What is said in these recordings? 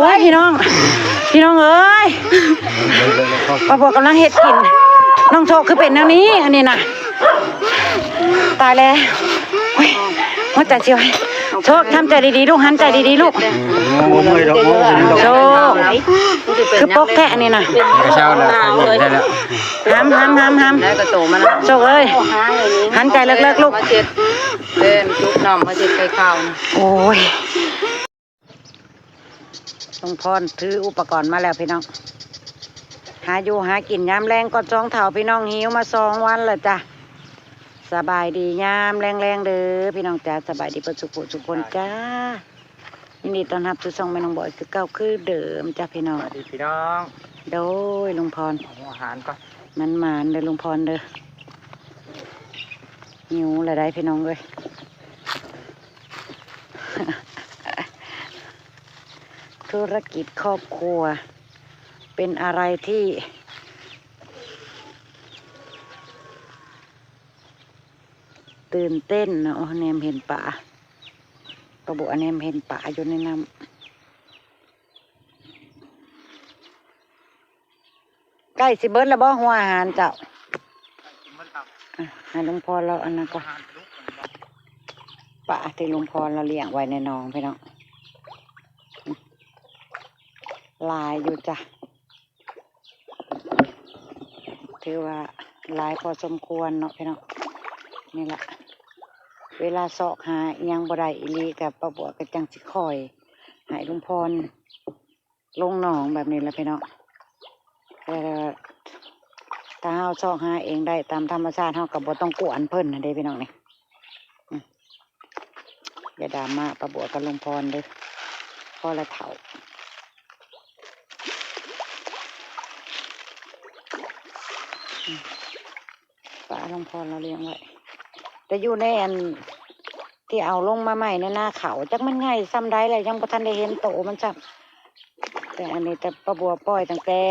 โอ้ย พี่น้อง พี่น้องเอ้ย ป้าบัวกำลังเฮ็ดกิน น้องโชคคือเป็นแนวนี้ อันนี้นะ ตายแล้ว โอ้ย หัวใจเสียว โชค ทำใจดีๆ ลูก หันใจดีๆ ลูก โอ้ย ดอก โอ้ย ดอก โชค คือปกแท้อันนี้นะ กระเช้าแล้ว ได้แล้ว ห้าม ห้าม ห้าม ห้าม แล้วก็โตมาแล้ว โชคเอ้ย หันใจเลิกๆ ลูก มาเช็ด เล่นจุกน้ำมาเช็ดไข่ขาวนะ โอ้ย ลุงพรถืออุปกรณ์มาแล้วพี่น้อง หาอยู่หากินยามแลงก่อน สองเฒ่าพี่น้อง หิวมาสองวันแล้วจ้ะ สบายดียามแลงๆ เด้อพี่น้องจ้า สบายดีเบิดสุขทุกคนจ้า ยินดีต้อนรับสู่ช่องแม่น้องบอยคือเก่าคือเดิมจ้ะพี่น้อง สวัสดีพี่น้อง โดยลุงพร เอาหัวอาหารก่อน มันหมานเด้อลุงพรเด้อ หิวแล้วได้พี่น้องเอ้ย ธุรกิจครอบครัว เป็นอะไรที่ ตื่นเต้นเนาะ แนมเห็นปลา ป้าบัวแนมเห็นปลาอยู่ในน้ำ ใกล้สิเบิดแล้วบ่ หัวอาหารเจ้า อ่ะ ให้ลุงพรเราอันนั้นก่อน ปลาที่ลุงพรเราเลี้ยงไว้ในหนองพี่น้อง หลายอยู่จ้ะ ถือว่าหลายพอสมควรเนาะพี่น้อง นี่ละ เวลาเซาะหาอิหยังบ่ได้อีหลี ก็ป้าบัวก็จั่งสิคอยให้ลุงพรลงหนองแบบนี้แหละพี่น้อง แต่ถ้าเฮาเซาะหาเองได้ตามธรรมชาติ เฮาก็บ่ต้องกวนเพิ่นหั้นเด้พี่น้องนี่ อืม อย่าดราม่าป้าบัวกับลุงพรเด้อ พอละเฒ่า อืม ปลาลุงพรเราเลี้ยงไว้ แต่อยู่ในอันที่เอาลงมาใหม่ในนาข้าว จักมันใหญ่ส่ำใดแล้ว ยังบ่ทันได้เห็นโตมันซ้ำ แต่อันนี้แต่ป้าบัวปล่อยตั้งแต่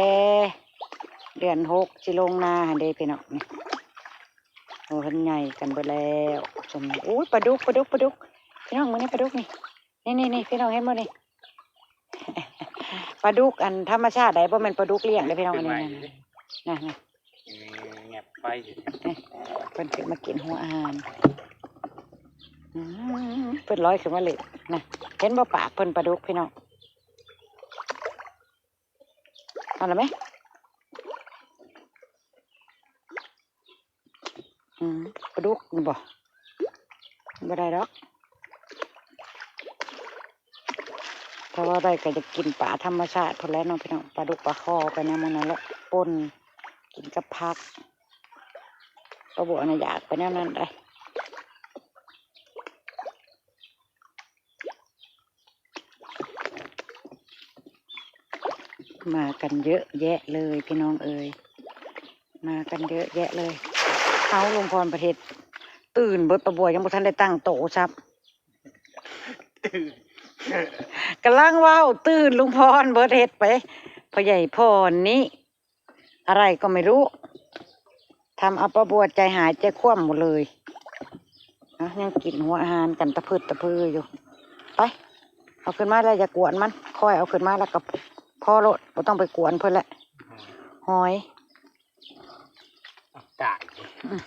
เดือนหกสิลงนาหั้นเด้พี่น้องนี่ โอ้ เพิ่นใหญ่กันเบิดแล้ว สม โอ้ย ปลาดุก ปลาดุก ปลาดุก พี่น้อง มื้อนี้ปลาดุกนี่ นี่ๆๆ พี่น้องเห็นบ่นี่ ปลาดุกอันธรรมชาติได้ บ่แม่นปลาดุกเลี้ยงเด้อพี่น้อง อันนี้ นั่นๆ เออ แงบไป เพิ่นสิมากินหัวอาหาร อืม เพิ่นลอยขึ้นมาเล่นนะ เห็นบ่ปากเพิ่นปลาดุกพี่น้อง เอาละไหม อืม ปลาดุกนี่บ่ บ่ได้ดอก ถ้าว่าได้ก็จะกินปลาธรรมชาติพุ้นแหละเนาะพี่น้อง ปลาดุกปลาข่อไปแนวหมู่นั้นแหละ ป่นกินกับผัก ป้าบัวน่ะอยากไปแนวนั้นได้ มากันเยอะแยะเลยพี่น้องเอ๋ย มากันเยอะแยะเลย เอ้า ลุงพรประเทศ ตื่นเบิด ป้าบัวยังบ่ทันได้ตั้งโต๊ะซับ กำลังเว้า ตื่นลุงพรเบิด เฮ็ดไป พ่อใหญ่พรนี่ อะไรก็ไม่รู้ ทำเอาป้าบัวใจหายใจคว่ำหมดเลย นะ ยังกินหัวอาหารกันตะพึดตะพืออยู่ ไป เอาขึ้นมาแล้วอย่ากวนมัน ค่อยเอาขึ้นมาแล้วก็พอโลด บ่ต้องไปกวนเพิ่นแหละ หอย ตาย อืม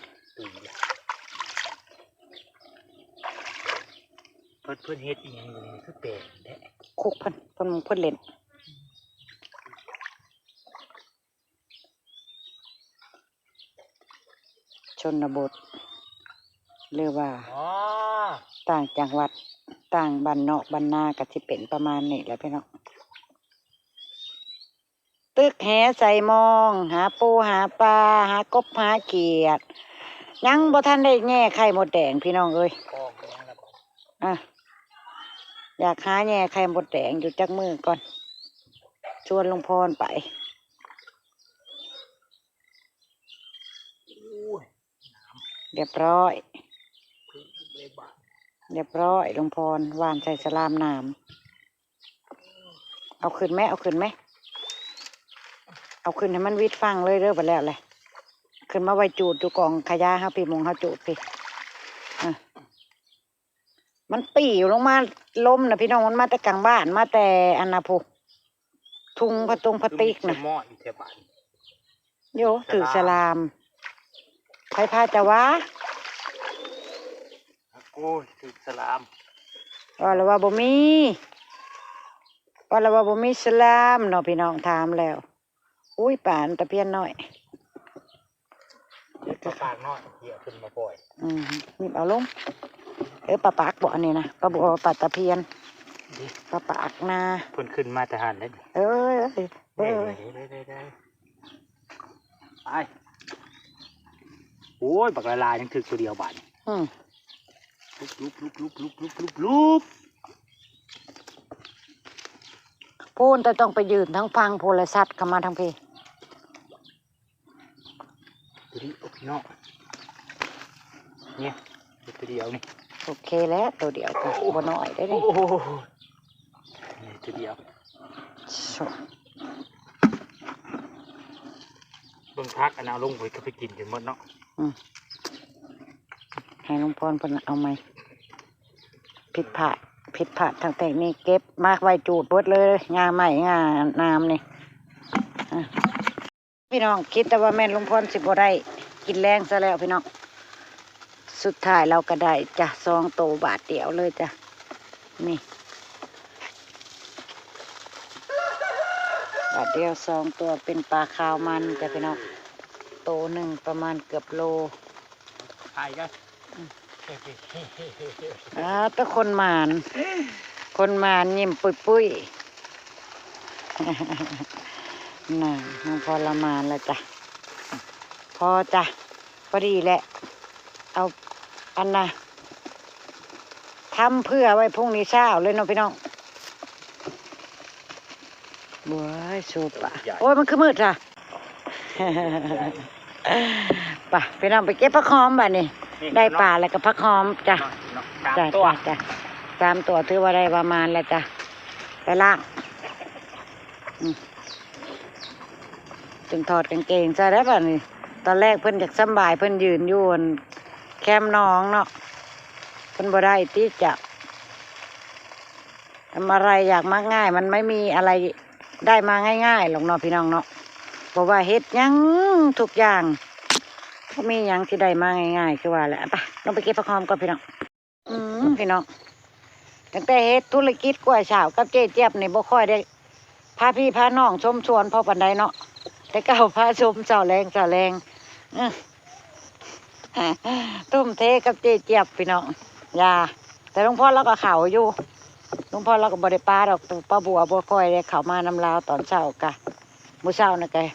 เพิ่น เพิ่นเฮ็ดอีหยังอยู่นี่ คือแปลกแท้ คุกเพิ่น เพิ่น เพิ่นเล่น ชนบท หรือว่า อ๋อ ต่างจังหวัด ต่างบ้านนอกบ้านนาก็สิเป็นประมาณนี้แหละพี่น้อง ตึกแหใส่มอง หาปูหาปลา หากบหาเขียด ยังบ่ทันได้แย่ไข่มดแดงพี่น้องเอ้ย อ่ะ อยากหาแย่ไข่มดแดงอยู่จักมื้อก่อน ชวนลุงพรไป เรียบร้อย เรียบร้อย ลุงพรหว่านใส่สลามหนาม เอาขึ้นไหม เอาขึ้นไหม เอาขึ้นให้มันวิดฝั่งเลยเด้อ บัดแล้วแหละ ขึ้นมาไว้จูดอยู่กองขยะเฮาพี่ มองเฮาจูดพี่ อ่ะ มันปี่ลงมา ลมน่ะพี่น้อง มันมาแต่กลางบ้าน มาแต่อันน่ะพุ้น ທຸງພາຕົງພາຕິກນະ ຄືມີສະໝໍ້ຢູ່ແຖວບ້ານ ໂຢ ຖືກສະຫຼາມ ໃຜພາເຈົ້າວ່າ? ໂອ້ຍ ຖືກສະຫຼາມ ວ່າລະວ່າບໍ່ມີ ວ່າລະວ່າບໍ່ມີສະຫຼາມເນາະ ພີ່ນ້ອງຖາມແລ້ວ. ອຸ້ຍ ປາຕະພຽນນ້ອຍ ປາປາກນ້ອຍ ທີ່ເອົາຂຶ້ນມາປ່ອຍ ອືມ ນີ້ເອົາລົງ ເອີ ປາປາກບໍ ອັນນີ້ນະ ປາບົວ ປາຕະພຽນ ປາປາກນາ ເພິ່ນຂຶ້ນມາແຕ່ຫັ້ນເດ້ ເອີ ເອີ ໄດ້ ໄດ້ ໄດ້ ໄດ້ ໄດ້ ໄດ້ ໄປ ໂອ້ຍ ບັກຫຼາຍໆ ຍັງຖືກຕົວດຽວບາດນີ້ ອືມ ລຸບໆໆໆໆ ພຸ້ນ ແຕ່ຕ້ອງໄປຢືນທາງຝັ່ງພຸ້ນ ແລະສັດເຂົ້າມາທາງພີ້ ຕົວນີ້ ໂອ້ ພີ່ນ້ອງ ນີ້ ຕົວດຽວນີ້ ໂອເຄແລ້ວ ຕົວດຽວກໍ ໂອ້ ບໍ່ນ້ອຍເດ້ນີ້ ໂອ້ ນີ້ຕົວດຽວ ໂຊ ເບິ່ງຜັກອັນເອົາລົງໄປ ກໍໄປກິນຈົນໝົດເນາະ ອືມ ໃຫ້ລຸງພອນເພິ່ນເອົາໃໝ່ ຜິດພາດ ຜິດພາດທາງເຕັກນິກ ເກັບມາໄວ້ຈູດເບິດເລີຍ ຫຍ້າໄມ້ຫຍ້າໜາມນີ້ ອາ ພີ່ນ້ອງ ຄິດແຕ່ວ່າແມ່ນລຸງພອນຊິບໍ່ໄດ້ກິນແລງຊະແລ້ວພີ່ນ້ອງ ສຸດທ້າຍລາວກໍໄດ້ຈ້ະ ສອງໂຕບາດດຽວເລີຍຈ້ະ ນີ້ ບາດດຽວສອງຕົວ ເປັນປາຂາວມັນຈ້ະພີ່ນ້ອງ ໂຕໜຶ່ງປະມານເກືອບໂລ ຖ່າຍກັນ ອືມ ອ່າ ແຕ່ຄົນໝານ ຄົນໝານຍິ້ມປຸ້ຍໆ ນັ້ນ ນ້ອງພອນລະໝານແລ້ວຈ້ະ ພໍຈ້ະ ພໍດີແຫຼະ ເອົາອັນນະ ທຳເພື່ອໄວ້ພຸ່ງນີ້ເຊົ້າເລີຍເນາະພີ່ນ້ອງ ໂອ້ຍ ສູ້ປາ ໂອ້ຍ ມັນຄືມືດຊະ ໄປ ພີ່ນ້ອງໄປເກັບຜັກຫອມບາດນີ້ ນີ້ ໄດ້ປາແລ້ວກໍຜັກຫອມຈ້ະ ເນາະ ສາມ ຈ້ະ ຕົວ ຈ້ະ ສາມຕົວ ຖືວ່າໄດ້ປະມານແລ້ວຈ້ະ ໄປລ້າງ ອືມ ຈຶ່ງຖອດກາງເກງໃສ່ໄດ້ບາດນີ້ ຕອນແລກເພິ່ນຢາກສຳບາຍ ເພິ່ນຢືນຢູ່ອັນແຄມໜອງເນາະ ເພິ່ນບໍ່ໄດ້ຕິຈະ ທຳອະໄລຢາກມັກງ່າຍ ມັນໄມ່ມີອະໄລໄດ້ມາງ່າຍໆ ຫຼອກເນາະ ພີ່ນ້ອງເນາະ ບໍ່ວ່າເຮັດຫຍັງທຸກຢ່າງ ບໍ່ມີຫຍັງທີ່ໄດ້ມາງ່າຍໆ ຄືວ່າແຫຼະ ໄປ ລົງໄປເກັບຜັກຫອມກ່ອນ ພີ່ນ້ອງ ອືມ ພີ່ນ້ອງ ຕັ້ງແຕ່ເຮັດທຸລະກິດກ້ວຍສາວກັບເຈ້ຈຽບນີ້ ບໍ່ຄ່ອຍໄດ້ພາພີ່ພານ້ອງຊົມສວນພໍປານໃດເນາະ ແຕ່ເກົ່າພາຊົມເຊົ້າແລງ ເຊົ້າແລງ ອື ທຸ່ມເທກັບເຈ້ຈຽບ ພີ່ນ້ອງ ຢ່າ ແຕ່ລຸງພອນລາວກໍເຂົ້າຢູ່ ລຸງພອນລາວກໍບໍ່ໄດ້ປາດອກ ປ້າບົວບໍ່ຄ່ອຍໄດ້ເຂົ້າມານຳລາວຕອນເຊົ້າ ກະມື້ເຊົ້ານັ້ນກະ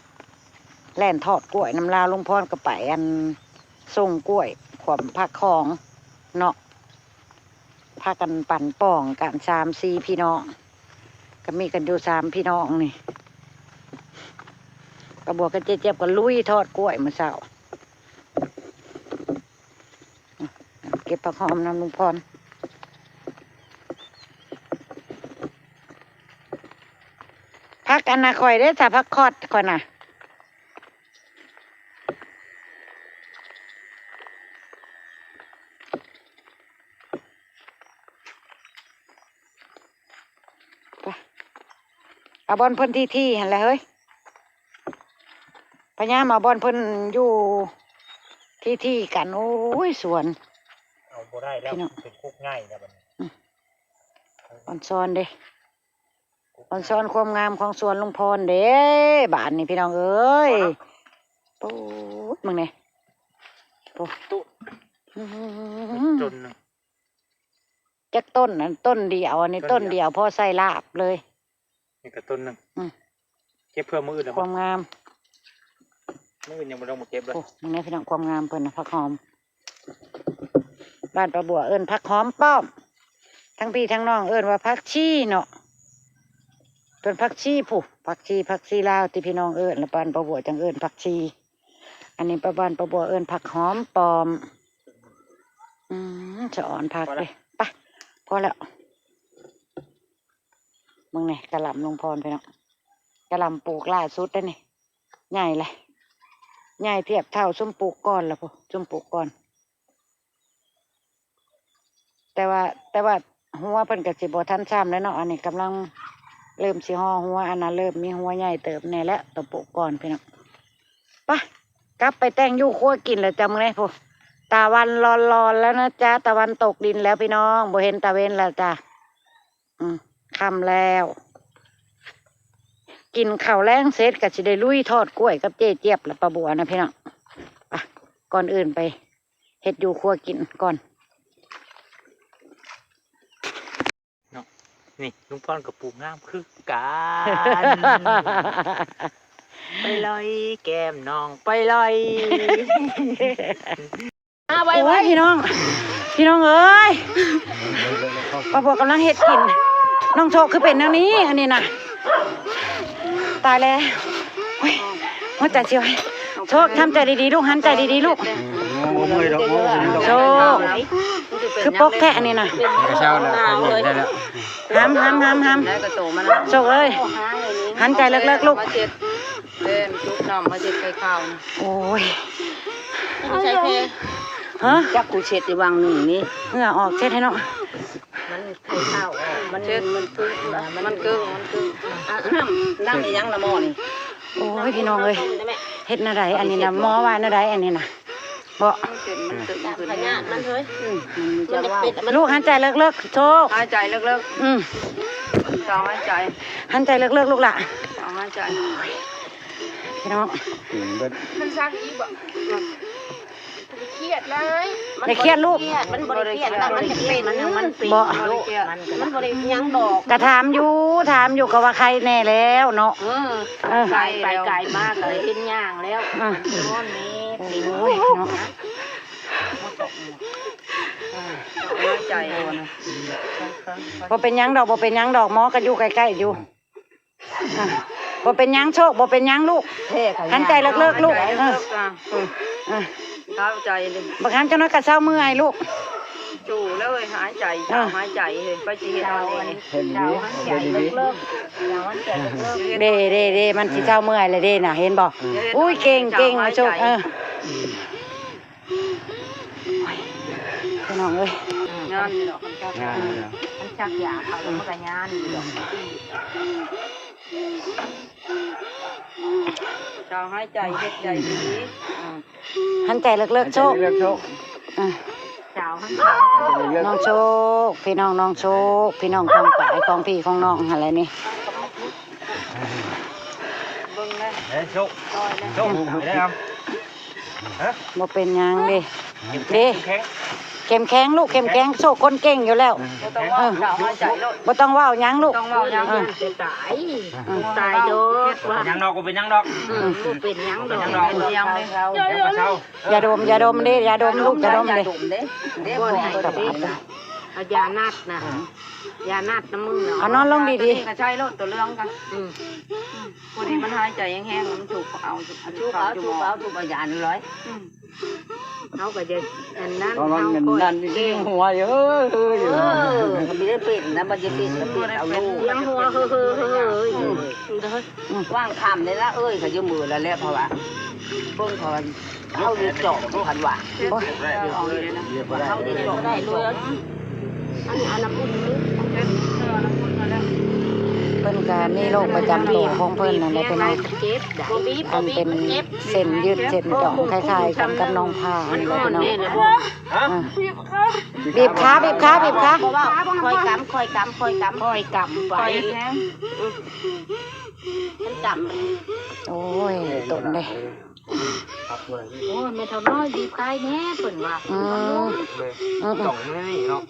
ແລ່ນທອດກ້ວຍນຳລາວ ລຸງພອນກໍໄປອັນສົ່ງກ້ວຍຂວມພາກຂອງເນາະ ພາກັນປັ່ນປ່ອງກັນສາມສີ່ພີ່ນ້ອງ ກໍມີກັນຢູ່ສາມພີ່ນ້ອງນີ້ ປ້າບົວກັບເຈ້ຈຽບກໍລຸຍທອດກ້ວຍມື້ເຊົ້າ. ເກັບຜັກຫອມນຳລຸງພອນ ຜັກອັນນະຂ້ອຍເດ້ ຖ້າຜັກຄອດຂ້ອຍນະ ໄປ ເອົາບ່ອນເພິ່ນທີ່ໆຫັ້ນແຫຼະເຮີ້ຍ ພະຍາຍາມເອົາບ່ອນເພິ່ນຢູ່ທີ່ໆກັນ ໂອ້ຍ ສວນ ເອົາບໍ່ໄດ້ແລ້ວ ພີ່ນ້ອງ ເປັນກົກໃຫຍ່ແລ້ວບັດນີ້ ອືມ ອ່ອນຊອນເດ້ ອ່ອນຊອນຄວາມງາມຂອງສວນລຸງພອນເດ້ ບາດນີ້ພີ່ນ້ອງເອີຍ ໂອ້ຍ ເບິ່ງແດ່ ໂອ້ ຕົ້ນ ອືມ ຕົ້ນໜຶ່ງ ຈັກຕົ້ນ ອັນຕົ້ນດຽວ ອັນນີ້ ຕົ້ນດຽວ ຕົ້ນດຽວພໍໃສ່ລາບເລີຍ ນີ້ກໍຕົ້ນໜຶ່ງ ອືມ ເກັບເພື່ອມື້ອື່ນແລ້ວ ຄວາມງາມ ມື້ອື່ນຍັງບໍ່ໄດ້ມາເກັບເລີຍ ໂອ້ ເບິ່ງແດ່ພີ່ນ້ອງ ຄວາມງາມເພິ່ນນະ ຜັກຫອມ ບ້ານປ້າບົວເອີ້ນຜັກຫອມປ້ອມ ທັງພີ່ທັງນ້ອງເອີ້ນວ່າຜັກຊີເນາະ ເພິ່ນຜັກຊີພຸ້ນ ຜັກຊີ ຜັກຊີລາວທີ່ພີ່ນ້ອງເອີ້ນ ແລ້ວບ້ານປ້າບົວຈັ່ງເອີ້ນຜັກຊີ ອັນນີ້ປ້າ ບ້ານປ້າບົວເອີ້ນຜັກຫອມປ້ອມ ອືມ ສະອອນຜັກເດ້ ໄປ ພໍແລ້ວ ເບິ່ງແດ່ ກະຫຼ່ຳລຸງພອນພີ່ນ້ອງ ກະຫຼ່ຳປູກລ່າສຸດເດ້ນີ້ ໃຫຍ່ແຫຼະ ໃຫຍ່ທຽບເທົ່າຊຸມປູກກ່ອນລະພຸ້ນ ຊຸມປູກກ່ອນ ແຕ່ວ່າ ແຕ່ວ່າຫົວເພິ່ນກໍຊິບໍ່ທັນຊ້ຳແລ້ວເນາະ ອັນນີ້ກຳລັງ ເລີ່ມຊິຫໍ່ຫົວ ອັນນັ້ນເລີ່ມມີຫົວໃຫຍ່ເຕີບແດ່ແລ້ວ ໂຕໂປະກ່ອນພີ່ນ້ອງ. ໄປ ກັບໄປແຕ່ງຢູ່ຄົວກິນແລ້ວຈ້າມື້ນີ້ພຸ້ນ. ຕາວັນລອນໆແລ້ວນະຈ້າ ຕາວັນຕົກດິນແລ້ວພີ່ນ້ອງ ບໍ່ເຫັນຕາເວັນແລ້ວຈ້າ. ອືມ ຄ່ຳແລ້ວ ກິນເຂົ້າແລງເສັດກໍຊິໄດ້ລຸຍທອດກ້ວຍກັບເຈ້ຈຽບລະ ປ້າບົວນະພີ່ນ້ອງ. ໄປ ກ່ອນອື່ນໄປເຮັດຢູ່ຄົວກິນກ່ອນ. ເນາະ ນີ້ລຸງພອນກໍປູກງາມຄືກັນ. ໄປລອຍແກ້ມນ້ອງໄປລອຍ. ໂອ້ຍ ພີ່ນ້ອງ ພີ່ນ້ອງເອີຍ ປ້າບົວກຳລັງເຮັດກິນ. ນ້ອງໂຊກຄືເປັນແນວນີ້ ອັນນີ້ນະ ຕາຍແລ້ວ. ໂອ້ຍ ຫົວໃຈຊິວາຍ. ໂຊກ ທຳໃຈດີໆລູກ ຫັນໃຈດີໆລູກ. ໂຊກ ຄືປົກແທ້ອັນນີ້ນະ. ກະເຊົ້າແລ້ວ ເຂົາເຫັນໄດ້ແລ້ວ. ຫຳ ຫຳ ຫຳ ຫຳ. ໂຊກເອີຍ ຫັນໃຈເລິກໆລູກ. ໂອ້ຍ ໃສ່ແພ ຮະ ຈັກກູເຊັດໄດ້ຫວ່າງໜຶ່ງນີ້ ເຫື່ອອອກເຊັດໃຫ້ເນາະ. ມັນໄຂ່ຂາວອອກ ມັນ ມັນເກິ່ງ ມັນເກິ່ງ ມັນເກິ່ງ. ນ້ຳ ນ້ຳອີ່ຫຍັງລະໝໍ້ນີ້? ໂອ້ຍ ພີ່ນ້ອງເອີຍ ເຮັດແນວໃດອັນນີ້ນະ? ໝໍວ່າແນວໃດອັນນີ້ນະ? ບໍ່ ພະຍາດມັນເຮີ້ຍ. ອືມ ລູກ ຫາຍໃຈເລິກໆ ໂຊກ ຫາຍໃຈເລິກໆ. ອືມ ເຈົ້າຫາຍໃຈ ຫາຍໃຈເລິກໆລູກຫຼ້າ ເຈົ້າຫາຍໃຈ. ພີ່ນ້ອງ ມັນຊັກອີກບໍ່? ຄຽດເລີຍ ຢ່າຄຽດລູກ. ມັນບໍ່ໄດ້ຄຽດນະ ມັນຈະເປັນ ມັນເປັນ. ບໍ່ ມັນບໍ່ໄດ້ຫຍັງດອກ. ກະຖາມຢູ່ ຖາມຢູ່ ກະວ່າໄຄແນ່ແລ້ວເນາະ. ເອີ ເອີ ໄກໄປໄກມາກະເຫັນຍ່າງແລ້ວ. ເອີ ໂອ້ຍເນາະ ບໍ່ເປັນຫຍັງດອກ ບໍ່ເປັນຫຍັງດອກ ໝໍກໍຢູ່ໃກ້ໆຢູ່. ອ່ະ ບໍ່ເປັນຫຍັງໂຊກ ບໍ່ເປັນຫຍັງລູກ ຫາຍໃຈເລິກໆລູກ. ເອີ ເອີ ເຂົ້າໃຈເລີຍ. ບັກຫຳ ຈັກໜ້ອຍກໍເຊົາເມື່ອຍລູກ. ໂຈ້ເລີຍ ຫາຍໃຈ ເອີ ເຈົ້າຫາຍໃຈເຮີ້ຍ ໄປຊິເຮັດເອົາເອງ. ເຫັນດີ ເຫັນດີ ເດ້ ເດ້ ເດ້ ມັນຊິເຊົາເມື່ອຍແລ້ວເດ້ນະ ເຫັນບໍ່? ເອີ ອຸ້ຍ ເກັ່ງ ເກັ່ງ ເຈົ້າຫາຍໃຈ ໂຊກ. ເອີ ໂອ້ຍ ພີ່ນ້ອງເອີຍ ຍານຢູ່ດອກ ຄັນຈັກ ຍານຢູ່ດອກ ມັນຈັກຢາເຂົາແລ້ວມັນກໍຍານຢູ່ດອກ. ເຈົ້າຫາຍໃຈ ເຮັດໃຈດີໆ. ອືມ ຫາຍໃຈເລິກໆໂຊກ ເຮັດໃຈເລິກໆໂຊກ. ອືມ ເຈົ້າຫາຍໃຈ ນ້ອງໂຊກ ພີ່ນ້ອງ ນ້ອງໂຊກ ພີ່ນ້ອງ ຂອງປາຍຂອງພີ່ຂອງນ້ອງຫັ້ນແຫຼະນີ້. ເບິ່ງແລ້ວ ເອີ ໂຊກ ໂຊກ ໄປໄດ້ເອົາ. ບໍ່ເປັນຫຍັງເດ້ ເດ້ ເຂັ້ມແຂງລູກ ເຂັ້ມແຂງ ໂຊກຄົນເກັ່ງຢູ່ແລ້ວ. ບໍ່ຕ້ອງເວົ້າ ເອີ ເຈົ້າຫາຍໃຈໂລດ ບໍ່ຕ້ອງເວົ້າຫຍັງລູກ ບໍ່ຕ້ອງເວົ້າຫຍັງ. ເອີ ຕາຍ ເອີ ຕາຍໂດດວ່າ ບໍ່ເປັນຫຍັງດອກ ບໍ່ເປັນຫຍັງດອກ. ອືມ ບໍ່ເປັນຫຍັງດອກ ບໍ່ເປັນຫຍັງດອກ ດຽວກໍເຊົາ. ຢາດົມ ຢາດົມເດ້ ຢາດົມລູກ ຢາດົມເດ້ ຢາດົມເດ້ ບໍ່ໃຫ້ເດ້ ເອົາຢານັດນະ ຢານັດນຳມືນະ. ເອົານອນລົງດີໆ ກະໃຊ້ໂລດ ຕົວເຫຼືອງກະ ອືມ ພໍດີມັນຫາຍໃຈແຮງໆ ມັນສູບເອົາ ສູບເອົາ ສູບເອົາ ສູບເອົາຢານີ້ເລີຍ. ອືມ ເຮົາກໍຈະອັນນັ້ນ ເຮົາກໍເກັບຫົວຢູ່ ເອີ ເອີ ມັນບໍ່ໄດ້ເປັນນະ ມັນຈະເປັນ ມັນເປັນເອົາລູກ ຍັງຫົວເຮີໆໆໆ. ອືມ ຫວ່າງຄ່ຳນີ້ລະເອີຍ ກໍຢູ່ມື້ລະແຫຼະ ເພາະວ່າເບິ່ງເຂົາ ເຮົາໄດ້ເຈາະບໍ່ ຄັນວ່າ ໂອ້ຍ ເຮົາໄດ້ເຈາະໄດ້ດ້ວຍ ອັນນີ້ ອັນນ້ຳອຸ່ນນີ້ ເພິ່ນກໍມີໂລກປະຈຳໂຕຂອງເພິ່ນນັ້ນແຫຼະພີ່ນ້ອງ ອັນເປັນເສັ້ນຍືດເສັ້ນຈອງ ຄ້າຍໆກັນກັບນ້ອງພາຫັ້ນແຫຼະພີ່ນ້ອງ. ອ່າ ບີບຂາ ບີບຂາ ບີບຂາ ຄ່ອຍກຳ ຄ່ອຍກຳ ຄ່ອຍກຳ ຄ່ອຍກຳໄປ ມັນກຳ ໂອ້ຍ ຕົນເດ້. ໂອ້ຍ ແມ່ເຖົ້ານ້ອຍ ບີບຂາຍແດ່ ເພິ່ນວ່າ ອືມ ອືມ ຕ້ອງໃຫ້ເນາະ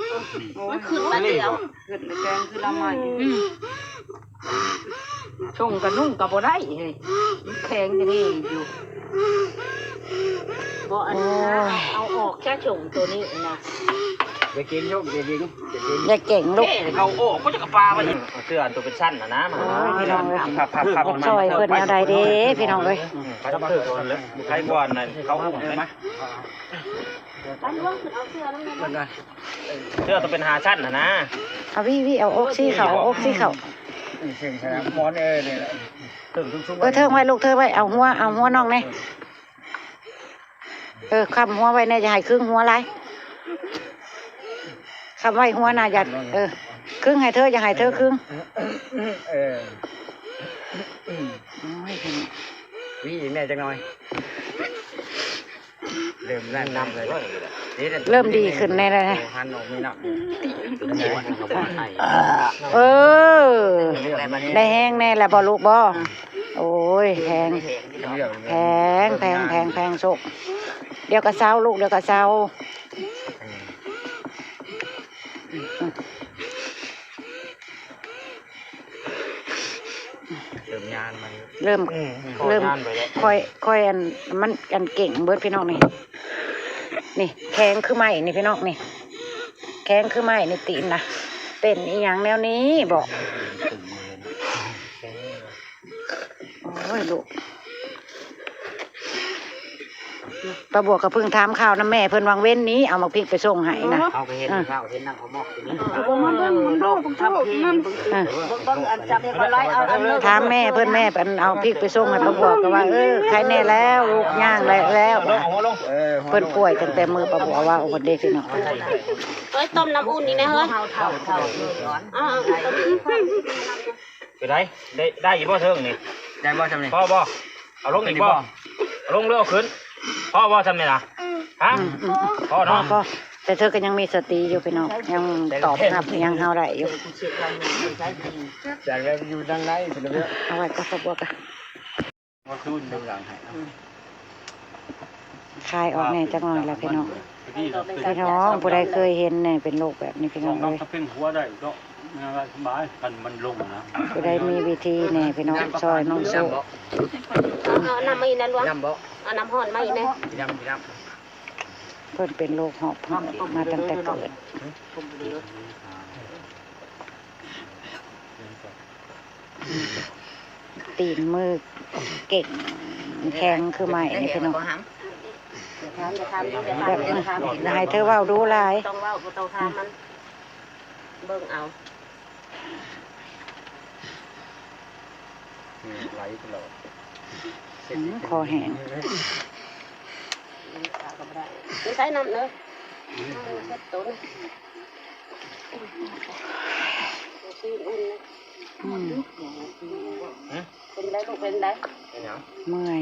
ມັນຂຶ້ນມາດຽວ ຂຶ້ນແກງຂຶ້ນລະໄມ້ ອືມ ຊົງກະນຸ່ງກະບໍ່ໄດ້ເຮີ້ຍ ມັນແຂງຈັ່ງນີ້ຢູ່ ບໍ່ອັນ ໂອ້ຍ ເອົາອອກຈາຊົງໂຕນີ້ນະ. ຢ່າເກັ່ງລູກ ຢ່າເກັ່ງ ຢ່າເກັ່ງ ຢ່າເກັ່ງລູກ ເອົາອອກ ກໍຈະກະປາໄວ້ ເສື້ອອັນໂຕເປັນຊັ້ນຫັ້ນນະ ມາ ໂອ້ຍ ພີ່ນ້ອງເອີຍ ພັບໆໆ ຊ່ອຍເພິ່ນແນວໃດເດ້ພີ່ນ້ອງເອີຍ ໄປກັບເພິ່ນກ່ອນເລີຍ ໃຜກ່ອນນັ້ນ ເຂົາອຸ້ມເລີຍ ມາ ເສື້ອໂຕເປັນຫ້າຊັ້ນຫັ້ນນະ ເອົາວິ ວິ ເອົາອົກຊີ້ເຂົ້າ ເອົາອົກຊີ້ເຂົ້າ ເທິງ ເອີ ເທິງໄວ້ລູກ ເທິງໄວ້ ເອົາຫົວ ເອົາຫົວນ້ອງແດ່. ເອີ ຄ້ຳຫົວໄວ້ແດ່ ຢ່າໃຫ້ຄຶງຫົວຫຼາຍ ຄ້ຳໄວ້ຫົວໜ້າ ຢ່າ ເອີ ຄຶ່ງໃຫ້ເທີ ຢ່າໃຫ້ເທີຄຶ່ງ. ເອີ ໂອ້ຍ ຫວີອີກແດ່ຈັກໜ່ອຍ. ເລີ່ມນັ້ນນຳເລີຍ ເລີ່ມດີຂຶ້ນແດ່ແລ້ວນະ. ເອີ ໄດ້ແຮງແດ່ແລ້ວບໍ່ລູກບໍ່? ໂອ້ຍ ແພງ ແພງ ແພງ ແພງ ແພງ ໂຊກ. ດຽວກໍເຊົາລູກ ດຽວກໍເຊົາ. ເລີ່ມຍານມາຢູ່ ເລີ່ມ ອືມ ເລີ່ມ ຄ່ອຍ ຄ່ອຍອັນ ມັນອັນເກັ່ງເບິດພີ່ນ້ອງນີ້. ນີ້ແຂງຄືໄມ້ນີ້ພີ່ນ້ອງນີ້ ແຂງຄືໄມ້ນີ້ຕີນນະ. ເປັນອີ່ຫຍັງແນວນີ້ບໍ? ໂອ້ຍ ລູກ ປ້າບົວກໍເພິ່ງຖາມຂ່າວນຳແມ່ເພິ່ນຫວ່າງເວັນນີ້ ເອົາໝາກພິກໄປສົ່ງໃຫ້ນະ. ເຮົາກໍເຫັນ ເອີ ເຂົາເຫັນນຳເຂົາມອບຕົວນີ້ ເອີ ມັນ ມັນໂລກ ມັນໂລກ ມັນ ເອີ ເບິ່ງ ເບິ່ງອັນຈັບເຮັດອອນລາຍ ເອົາອັນເລີກ ຖາມແມ່ເພິ່ນ ແມ່ເພິ່ນເອົາພິກໄປສົ່ງໃຫ້ປ້າບົວ ກໍວ່າ ເອີ ໄຄແນ່ແລ້ວ ລູກຍ່າງໄດ້ແລ້ວ. ເພິ່ນປ່ວຍຕັ້ງແຕ່ມື້ປ້າບົວເວົ້າພຸ້ນເດ້ພີ່ນ້ອງ. ເອີຍ ຕົ້ມນ້ຳອຸ່ນນີ້ນະເຮີ້ຍ ເອົາ ເອົາ ເອົາ ເອົາ ເປັນໃດ ໄດ້ ໄດ້ຢູ່ບໍ່ເທິງນີ້? ໄດ້ບໍ່ຊ່ຳນີ້? ພໍບໍ່? ເອົາລົງອີກບໍ່? ເອົາລົງຫຼືເອົາຂຶ້ນ? ພໍບໍ່ຊ່ຳນີ້ນະ? ຮະ? ອືມ ພໍເນາະ ພໍ. ແຕ່ເທີກໍຍັງມີສະຕິຢູ່ພີ່ນ້ອງ ຍັງຕອບຮັບຫຍັງເຮົາໄດ້ຢູ່. ຈາກແລ້ວຢູ່ທາງໃນ ເອົາໄວ້ກໍ ເອົາໄວ້ກໍ ມາຄືນເດີຫຼັງໃຫ້ ອືມ ຄາຍອອກແດ່ຈັກໜ່ອຍລະພີ່ນ້ອງ. ພີ່ນ້ອງ ຜູ້ໃດເຄີຍເຫັນແດ່ເປັນໂລກແບບນີ້ພີ່ນ້ອງເອີຍ? ເປັນຫົວໄດ້ກໍສະບາຍ ຄັນມັນລົງນະ. ຜູ້ໃດມີວິທີແດ່ພີ່ນ້ອງ ຊ່ອຍນ້ອງໂຊກ. ເອົານ້ຳມາອີກແດ່ຫຼວງ ນ້ຳບໍ່? ເອົານ້ຳຮ້ອນມາອີກແດ່ ນ້ຳ ນ້ຳ. ເພິ່ນເປັນໂລກຫອບຫອຍມາຕັ້ງແຕ່ເກີດ. ຕີນມືເກັ່ງແຂງຄືໄມ້ນີ້ພີ່ນ້ອງ. ແບບ ອືມ ຢ່າໃຫ້ເທີເວົ້າດູຫຼາຍ ຕ້ອງເວົ້າ ບໍ່ຕ້ອງຖາມມັນ ເບິ່ງເອົາ. ໄຫຼຕະຫຼອດ ອືມ ຄໍແຫ້ງ. ນີ້ໃສ່ນ້ຳເດີ ເຮັດຕົນ ຊີ້ນອຸ່ນ. ອືມ ເປັນໃດລູກ ເປັນໃດ? ເປັນຫຍັງ? ເມື່ອຍ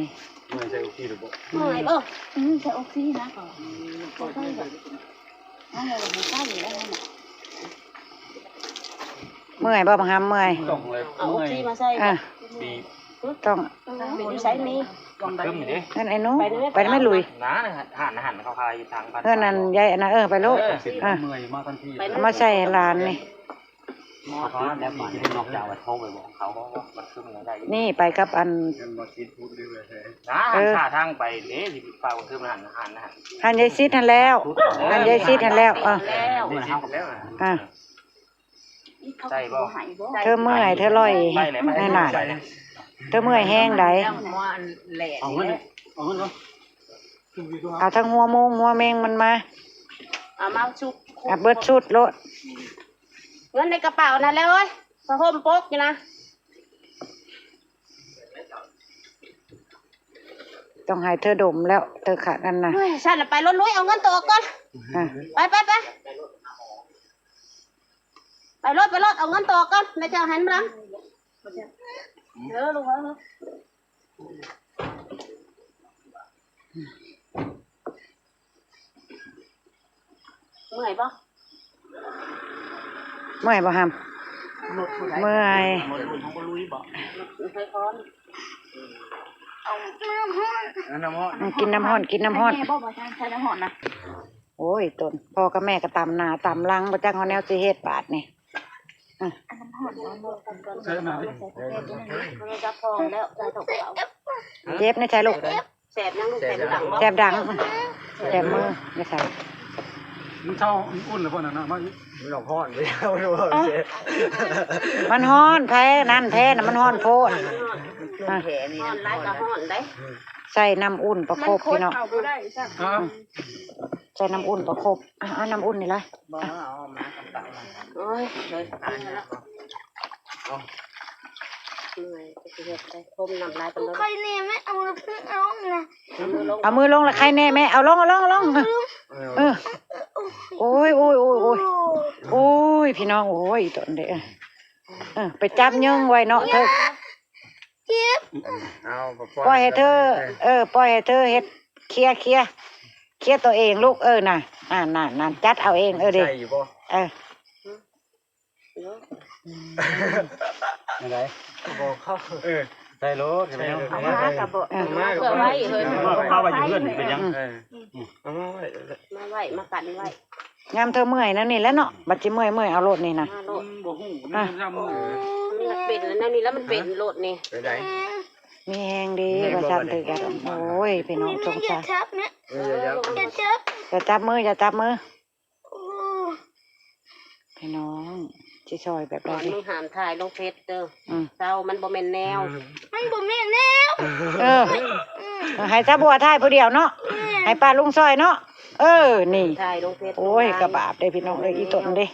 ເມື່ອຍໃສ່ອົກຊີຫຼືບໍ່? ເມື່ອຍ ເອີ ອືມ ໃສ່ອົກຊີນະ ກໍ ເມື່ອຍບໍ່ບັກຫຳ? ເມື່ອຍ ຕ້ອງເອົາອົກຊີມາໃສ່ ອ່ະ ຕ້ອງ ເປັນຢູ່ໃສມີ ເຮືອນໄອ້ໜູ ໄປນຳແມ່ລຸຍ ນະ ຮ້ານອາຫານເຂົາຂາຍຢູ່ທາງ ເຮືອນອັນຍາຍອັນນັ້ນ ເອີ ໄປໂລດ ເອີ ເອີ ເມື່ອຍມາທັນທີ ເອົາມາໃສ່ໃຫ້ຫຼານນີ້. ໝໍຕິດແລ້ວບາດນີ້ ນອກຈາກວ່າໂທໄປບອກເຂົາ ມັນຄືມັນໄດ້ຢູ່ ນີ້ໄປກັບອັນ ນະ ເອີ ທາງໄປເດ້ ຊິຝາກຄືມັນຫັ້ນ ຫັ້ນ ຫັ້ນຍາຍຊິດຫັ້ນແລ້ວ ຫັ້ນຍາຍຊິດຫັ້ນແລ້ວ ເອີ ເອີ ໃສ່ບໍ່? ເທີເມື່ອຍ ເທີລອຍ ໄປແລ້ວ ໄປແລ້ວ ນັ້ນນະ ເທີເມື່ອຍແຮງໃດ ເອົາເງິນ ເອົາເງິນກ່ອນ ເອົາທັງຫົວໂມງຫົວແມງມັນມາ ເອົາມາຊຸກ ເອົາເບິດຊຸດໂລດ. ເງິນໃນກະເປົານັ້ນແຫຼະເອີຍ ຜ້າຫົ່ມປົກຢູ່ນະ ຕ້ອງໃຫ້ເທີດົມແລ້ວ ເທີຂາດນັ້ນນະ. ໂອ້ຍ ຊັ້ນລະໄປໂລດລຸຍ ເອົາເງິນໂຕອອກກ່ອນ ອ່ະ ໄປ ໄປ ໄປ ໄປໂລດ ໄປໂລດ ເອົາເງິນໂຕອອກກ່ອນ ແລ້ວຈະເອົາໃຫ້ນຳຫຼັງ ເດີລູກເອີຍ. ເມື່ອຍບໍ່? ເມື່ອຍບໍ່ຫຳ? ເມື່ອຍ ເອົານ້ຳຮ້ອນ ກິນນ້ຳຮ້ອນ ກິນນ້ຳຮ້ອນ ໃສ່ນ້ຳຮ້ອນນະ. ໂອ້ຍ ຕົນ ພໍ່ກັບແມ່ກໍຕຳໜ້າຕຳຫຼັງ ບໍ່ຈັກເຮົາແນວຊິເຮັດບາດນີ້. ອື ໃສ່ນ້ຳ ໃສ່ນ້ຳ ຈັບທ້ອງແລ້ວ ໃສ່ທ້ອງເຂົາ ເຈັບໃນໃສລູກ? ແສບຫຍັງລູກ? ແສບດັງບໍ່? ແສບດັງ ແສບມື ໃນໃສ? ມັນເຊົາ ມັນອຸ່ນແລ້ວບໍ່ນັ້ນນະ ມັນ ມັນຮ້ອນໄປແລ້ວ ມັນຮ້ອນ ມັນຮ້ອນ ແພນັ້ນ ແພນະ ມັນຮ້ອນໂພດ ແພນີ້ ຮ້ອນຫຼາຍກໍຮ້ອນໄດ໋. ໃສ່ນ້ຳອຸ່ນປະຄົບພີ່ນ້ອງ ມັນຄົດເຂົ້າບໍ່ໄດ້ຊ້ຳ ຮະ? ໃສ່ນ້ຳອຸ່ນປະຄົບ ອ່ະ ເອົານ້ຳອຸ່ນນີ້ລະ ບໍ່ ເອົາມາກັບເຕົາ ໂອ້ຍ ເຮີ້ຍ ຕາຍແລ້ວ ເອົາ ເມື່ອຍ ຊິເຮັດໄດ້ ພົມນ້ຳລາຍປານນັ້ນ ໄຄແນ່ແມ່ ເອົາມືລົງນະ ເອົາມືລົງ ເອົາມືລົງລະໄຄແນ່ແມ່ ເອົາລົງ ເອົາລົງ ເອົາລົງ ເອີ ເອີ. ໂອ້ຍ ໂອ້ຍ ໂອ້ຍ ໂອ້ຍ ໂອ້ຍ ພີ່ນ້ອງ ໂອ້ຍ ອີ່ຕົນເດ້ ເອີ ເອີ ໄປຈັບຍຶງໄວ້ເນາະເທີ ເຈັບ ເອົາ ປ່ອຍໃຫ້ເທີ ເອີ ປ່ອຍໃຫ້ເທີເຮັດ ເຄຍ ເຄຍ ເຄຍຕົວເອງລູກ ເອີ ນັ້ນ ນັ້ນ ນັ້ນ ຈັດເອົາເອງ ເອີ ເດ້ ໃສ່ຢູ່ບໍ່? ເອີ ຈັ່ງໃດ? ບໍ່ເຂົ້າ ເອີ ໃສ່ໂລດ ໃສ່ໂລດ ເອົາມາ ເອົາມາ ເອົາມາ ເອົາມາ ເອົາມາ ເອົາໄວ້ຢູ່ເຮືອນ ເປັນຫຍັງ? ເອີ ເອົາມາໄວ້ ມາໄວ້ ມາກັນໄວ້ ຍາມເທີເມື່ອຍແນວນີ້ແຫຼະເນາະ ບັດຊິເມື່ອຍ ເມື່ອຍເອົາໂລດນີ້ນະ ມາໂລດ ບໍ່ຮູ້ນຳເມືອ ມັນເປັນແນວນີ້ແລ້ວ ມັນເປັນໂລດນີ້ ເປັນໃດ? ມີແຮງເດ້ ແຮງບໍ່ ວ່າຊັ້ນເຖິງກັນ ໂອ້ຍ ພີ່ນ້ອງ ສົງສານ ເອີ ຢ່າຈັບ ຢ່າຈັບ ຢ່າຈັບມື ຢ່າຈັບມື ໂອ້ ພີ່ນ້ອງ ຊິຊ່ອຍແບບໃດດີ? ມຶງຫ້າມຖ່າຍລົງເຟສເດີ ອືມ ເຊົາ ມັນບໍ່ແມ່ນແນວ ມັນບໍ່ແມ່ນແນວ ເອີ ໃຫ້ສາບົວຖ່າຍຜູ້ດຽວເນາະ ແມ່ນ ໃຫ້ປ້າລຸງຊ່ອຍເນາະ ເອີ ນີ້ ຖ່າຍລົງເຟສ ໂອ້ຍ ບໍ່ໄດ້ ກະບາບເດ້ພີ່ນ້ອງເອີຍ ອີ່ຕົນເດ້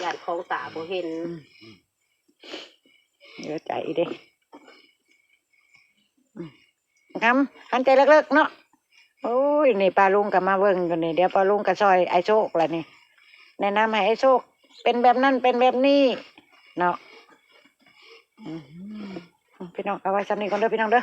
ຢ້ານຂອງຕາບໍ່ເຫັນ ອືມ ເຫຼືອໃຈເດ້ ອືມ ຄຳ ຫັນໃຈເລິກໆເນາະ ໂອ້ຍ ນີ້ປ້າລຸງກໍມາເບິ່ງຢູ່ນີ້ ດຽວປ້າລຸງກໍຊ່ອຍອ້າຍໂຊກລະນີ້ ແນະນຳໃຫ້ອ້າຍໂຊກເປັນແບບນັ້ນເປັນແບບນີ້ເນາະ ອືມ ພີ່ນ້ອງ ເອົາໄວ້ຊ່ຳນີ້ກ່ອນເດີ ພີ່ນ້ອງເດີ.